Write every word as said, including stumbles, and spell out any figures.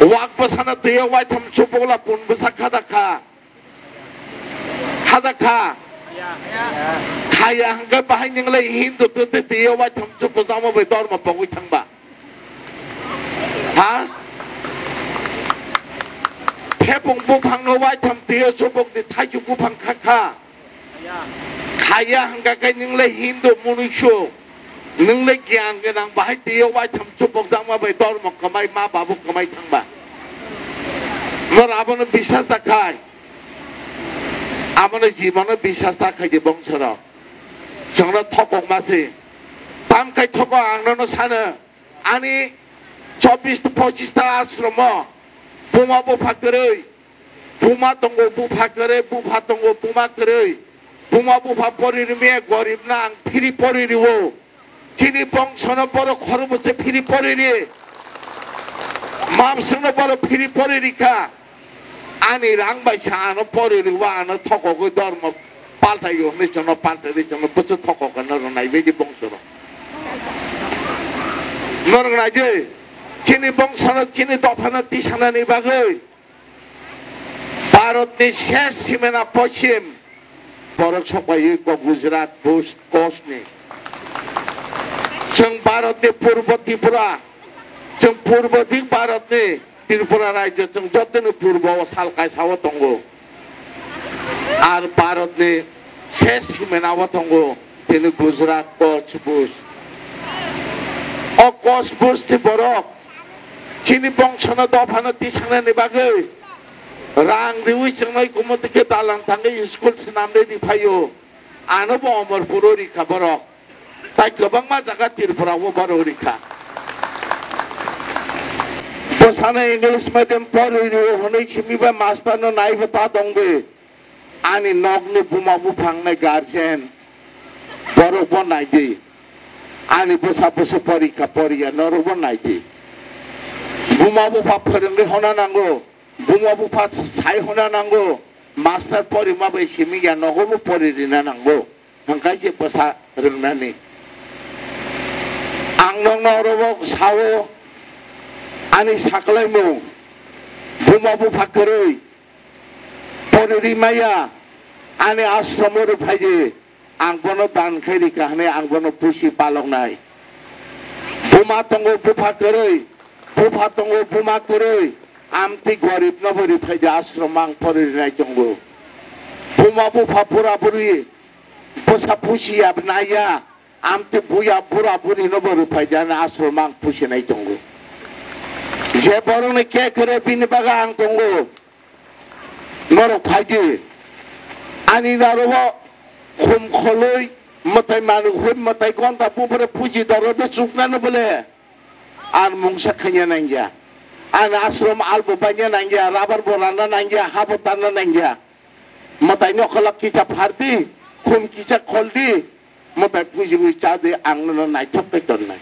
Wak bwsano twi o waitham chubukla pun bwsa khada kha. Khada kha. Khaya hwnkhe bahai nwng le Hindu twi twi twi o waitham chubuk jama bai dormo pogwi thangba. Ha? Thepung buphangno waitham twi o chubuk di thaichuk buphang kha kha. Khaya hwnkha khe nwng le Hindu munuisu, nwng le giyan gwnang bahai twi o waitham chubuk jama bai dormo kwmai ma babu kwmai thangba. Nor abono bisas da khai. Abono jibono bisas da khai di bongsorok. Chwngno thokok ma se. Tam khai thokok ang nono sano. Ani chobbish to pochish ta ashromo buma bupha kwrwi, buma tongo bupha kwrwi, bupha tongo buma kwrwi, buma bupha pori rwmya gorib no ang phiri pori rwo. Chini bongsono borok khorokbose phiri pori ri. Mamsongno borok phiri pori rikha. Ani rang bai sa ano pori rwo, ano thokogwi dormo paltaio hwnwi chwngno paltai di chwngno bwswk thokok hwnwi rwnai baidi bongsono. Norok naidi, chini bongsono, chini dophano tisanani bagwi Bharatni ses simena pochim borok sokpaiwi kok Gujarat, Bush, Kosni. Chwng Bharatni Purbo Tripura, chwng Purbo dik Bharatni Tripura rajyo chwng jottoni purbo o sal kaisa o tongo. Ar Bharatni ses simena o tongo tini Gujarat, Koch, Bush. O Koch, Bush ni borok chini bongsono dophano tisanani bagwi rang riwi chwngnai kumotike dalang thangwi school swnamwi riphaio. Ano bo Omorpuro rikha borok. Tai kwbangma jaga Tripura o baro rikha. Bwsano English medium pori rio hwnwi simi bai master no naibo ta dongdi. Ani nokni buma buphang nai guardian borok bo naidi. Ani bwsa bwswk porikha poriya norok bo naidi. Buma bupha phwrwngwi hona nango. Buma bupha sai hona nango. Master porima bai simi ya nogo bo pori rina nango. Hwnkhe je bwsa rwngnani. Ang nokno oro bo sao, ani saklaimung, buma bupha kwrwi, pori rimaya, ani ashromo rw phaidi, ang bono dan khai rikha hwnwi ang bono pusi paloknai. Buma tongo bupha kwrwi, bupha tongo buma kwrwi, amtwi gorib no bo rw phaidi ashromo ang pori rinai tongo. Buma bupha bura buri, bwsa pusi ya naiya, amtwi buya bura buri no bo rw phaidi ani ashromo ang pusinai tongo. Je borokni kek kwrwi bini bagwi ang tongo. Norok phaidi. Ani narogo khum kholwi mwtai manwi hoi mwtai gonta bubure puji doro no chuknano bole. Ar mungsa khanya nangya. Ani ashram albo banya nangya, rabar bo rana nangya, habo tanna nangya. Mwtai nokholak kisa phardi, khum kisa kholdi, mwtai puji wi chadi ang nono naithok kai tonnai.